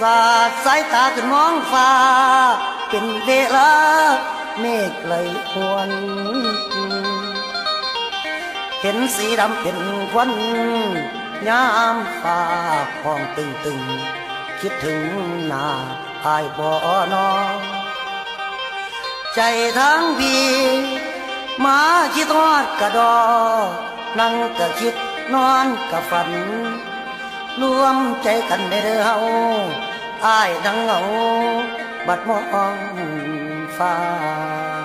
ສາດສາຍຕາຂຶ້ນມອງຟ້າ ເປັນເວລາເມກໄຫຼຫວນ ເຫັນສີດຳເປັນຄວັນ ຍາມຟ້າຮ້ອງຕຶງໆ ຄິດເຖິງໜ້າອ້າຍບໍ່ນໍ ໃຈທາງພີ້ ມາຄິດຮອດກະດໍ ນັ່ງກະຄິດນອນກະຝັນ ລວມໃຈກັນແດ່ເດີເຮົາ ອ້າຍນັ່ງເຫງົາ ບັດມອງຟ້າ.